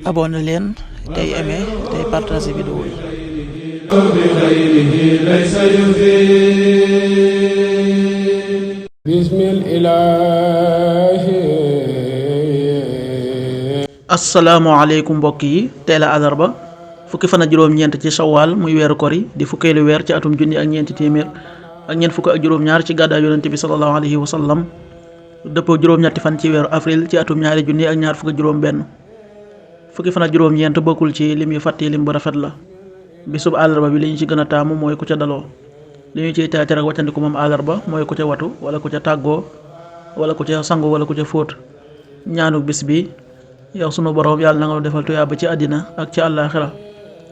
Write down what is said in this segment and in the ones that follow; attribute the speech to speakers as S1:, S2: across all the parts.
S1: abonné leen tey aimé tey partagé vidéo yi. asalaamaaleykum mbokk yi tey la àllarba fukki fan ak juróom-ñeent ci sawaal muy weeru kori di fukkeelu weer ci atum junni ak ñeenti téeméer ak ñeent fukk ak juróom-ñaar ci gàddaay yonente bi sallallahu alayhi wa sallam dëppoo juróom-ñetti fan ci weeru avril ci atum ñaari junni ak ñaar fukk ak juróom-benn fukki fan ak juróom-ñeent bokkul ci lim yu fàtti lim bu rafet la. bisub àllarba bi li ñu ci gën a taamu mooy ku ca daloo li ñu ciy taatir ak wàccandiku moom àllarba mooy ku ca watu wala ku ca tàggoo wala ku ca sangu wala ku ca fóot. ñaanu bis bi yow sunu borom yàlla na nga nu defal tuyaaba ci àddina ak ci àllaaxira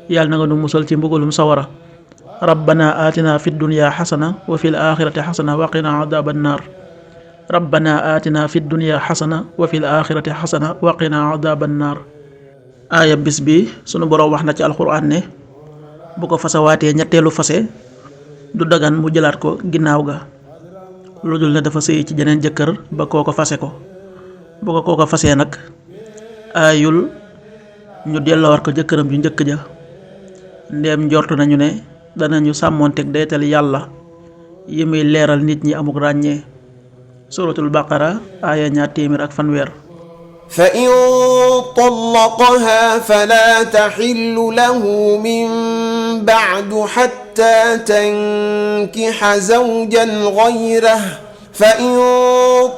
S1: yàlla na nga nu musal ci mbugalum sawara. rabbana atina fi dunya xasana wa fil axirati xasana wa qina adaban naar. rabbana atina fi dunya xasana wa fil axirati xasana wa qina adaban naar. aaya bis bi sunu borom wax na ci alxuraan ne bu ko fasawaatee ñetteelu fase du dagan mu jëlaat ko ginnaaw ga lu dul ne dafa sëy ci jeneen jëkkër ba kooko fase ko bu ko kooko fasee nag aayul ñu delloowaat ko jëkkëram ju njëkk ja ndeem njortu nañu ne danañu sàmmoonteeg daytal yàlla yi muy leeral nit ñi amuk ràññee. suratul baqara aaya 200
S2: فإن طلقها فلا تحل له من بعد حتى تنكح زوجا غيره فإن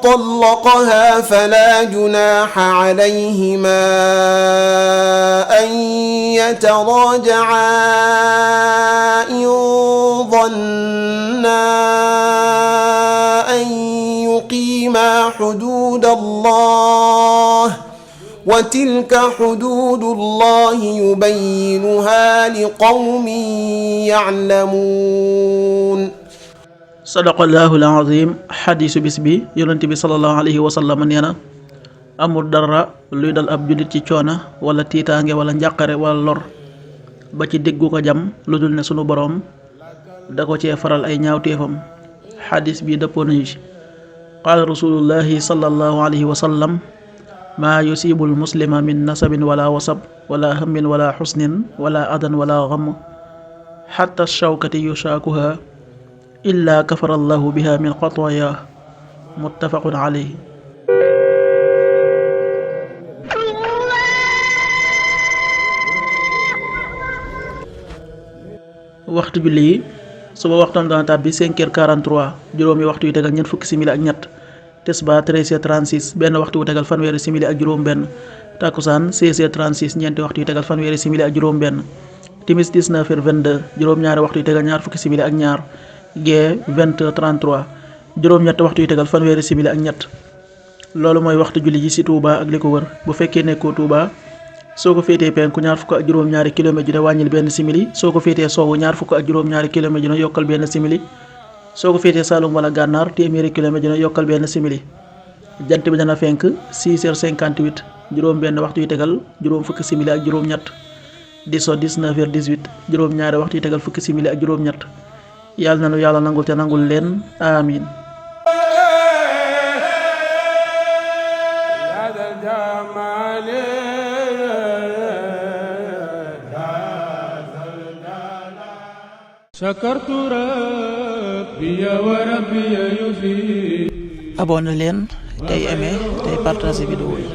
S2: طلقها فلا جناح عليهما أن يتراجعا إن ظنا أن يقيما حدود الله وتلك حدود الله يبينها لقوم يعلمون.
S1: sadaqallahul azim. xadiisu bis bi yonent bi sallallahu alayhi wa sallam nee na amul dara luy dal ab jullit ci coona wala tiitaange wala njàqare wala lor ba ci déggu ko jam lu dul ne sunu boroom da ko cee faral ay ñaawteefam. xadiis bi dëppoo nañu ci qaala rasulullahi sallallahu alayhi wa sallam maa yusibul muslima min nasabin wala wasab wala hammin wala xusnin wala adan wala gam xatta shawkati yushaakuha illa kafara allahu biha min xataaya muttafaqun alayhi. waxtu julli yi suba waxtam dana tàbbi 5h43 juróomi waxtu yu tegal ñeent fukki simili ak ñett. tisbaar 13h36 benn waxtu wu tegal fanweeri simili ak juróom benn. takkusaan 16h36 ñeenti waxtu yu tegal fanweeri simili ak juróom benn. timis 19h22 juróom-ñaari waxtu yu tegal ñaar fukki simili ak ñaar. gee 20h33 juróom-ñett waxtu yu tegal fanweeri simili ak ñett. loolu mooy waxtu julli ji ci Touba ak li ko wër bu fekkee nekkoo Touba soo ko féetee penku ñaar fukk ak juróom-ñaari kilomètre ju ne wàññil benn simili soo ko féetee sowwu ñaar fukk ak juróom-ñaari kilomètre ju ne yokkal benn simili soo ko féetee Saloum wala Gànnaar téeméeri kilomètre ju ne yokkal benn simili. jant bi dana fenk 6h58 juróom benn waxtu yu tegal juróom fukki simili ak juróom-ñett di so 19h18 juróom-ñaari waxtu yu tegal fukki simili ak juróom-ñett. yàlla na nu yàlla nangul te nangul leen amiin. abonné leen tey aimé tey partagé vidéo yi.